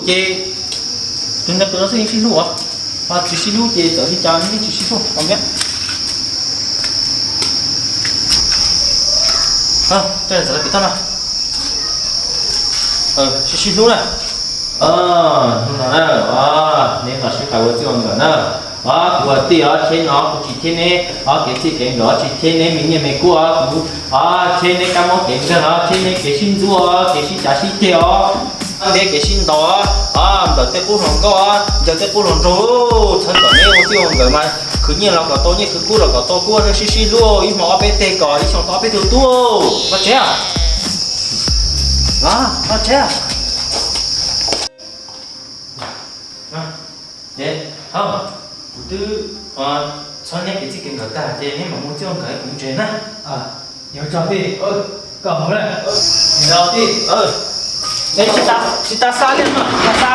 Ces tus nraug tus no xwb yeej sib hlub os. Ho tsis sib hlub ces txawm li cas yeej tsis sib hlub os. Txawm tau pem toj no, sib sib hlub na. Hnub no na, neb los sib pab ua txij ua nkawm na. Kuv ua tij os, tsheb no kuv tsis thiab neb os, kev txij kev nkawm tsis thiab neb me nyiaj me kub os, kuv thiab neb kab mob kev nkeeg os, thiab neb kev sib ntxub os, kev sib cav sib ceg os, thiab kev sib ntaus os, nplawm tej qub hluas nkauj os, ncaws tej qub hluas nraug. Txhawb kom neb ua txij ua nkawm mas khwv nyiaj los kom tau nyiaj, khwv kub los kom tau kub, nej sib sib hlub, ib hmo ob peb teg kom ib xyoo tau ob peb tug tub. Los tsev, los tsev. Ces, hauj, kuv twb txhawb neb kev txij kev nkawm tag ces neb mam mus txij ua nkawm, kuv mus tsev na. Yuav tso tij, koj mus na. Tij, tsis tas xa li no, tsis tas xa